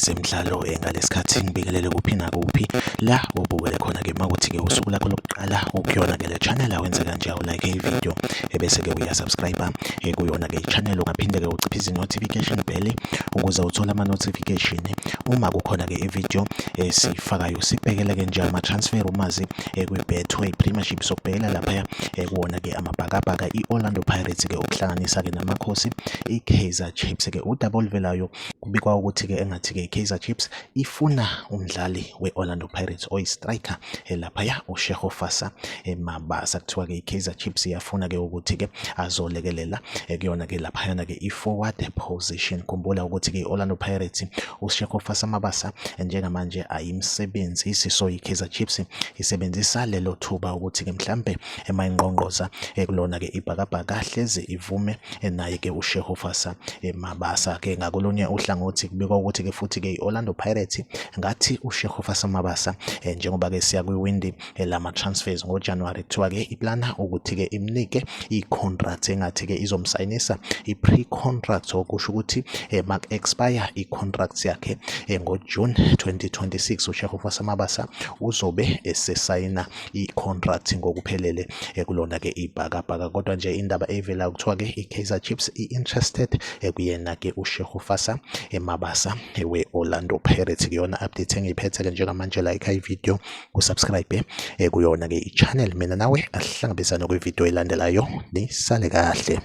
ezemidlalo ngalesikhathi ngibingelele kuphi nakuphi la ubukele khona-ke. Uma kuthi-ke usuku lakho lokuqala ukuyona-ke le channel, awenze kanje, awulike i-video ebese-ke uyasubscribe kuyona-ke i-channel. Ungaphinde-ke uciphize i-notification bell ukuze uthole ama-notification uma kukhona-ke i-video esiyifakayo. Sibhekele-ke nje ama-transfer umazi kwi-Betway Premiership, sokubhekela laphaya kuwona-ke amabhakabhaka i-Orlando Pirates-ke ukuhlanganisa-ke namakhosi i-Kaizer Chiefs-ke. Udaba oluvelayo kubikwa ukuthi-ke engathi-ke i-Kaizer Chiefs ifuna umdlali we-Orlando Pirates oyi-striker laphaya uShehofasa Mabasa. Kuthiwa-ke i-Kaizer Chiefs iyafuna-ke ukuthi-ke azolekelela kuyona-ke laphayana-ke i-forward position. Khumbula ukuthi-ke i-Orlando Pirates uShehofasa Mabasa njengamanje ayimsebenzisi, so i-Kaizer Chiefs isebenzisa lelo thuba ukuthi-ke mhlampe emayingqongqoza kulona-ke ibhakabhaka hleze ivume naye-ke uShehofasa Mabasa. Ke ngakolunye uhlangothi kubikwa ukuthi-ke futhi-ke i-Orlando Pirates ngathi uShehofasa Mabasa, njengoba-ke siya kwiwindi lama-transfers ngoJanuwari, kuthiwa-ke iplana ukuthi-ke imnike i-contract engathi-ke izomsayinisa i-pre-contract, okusho ukuthi mak-expire i-contract yakhe ngoJune 2026 uShehofasa Mabasa uzobe esesayina i-contract ngokuphelele kulona-ke ibhakabhaka. Kodwa nje indaba evela kuthiwa-ke i-Kaizer Chiefs i-interested kuyena-ke uShehofasa Mabasa we-Orlando Pirates. Kuyona update engiyiphethe-ke njengamanje, like i-video, usubscribe kuyona-ke i-channel. Mina nawe asihlangabezane kwividiyo elandelayo, nisale kahle.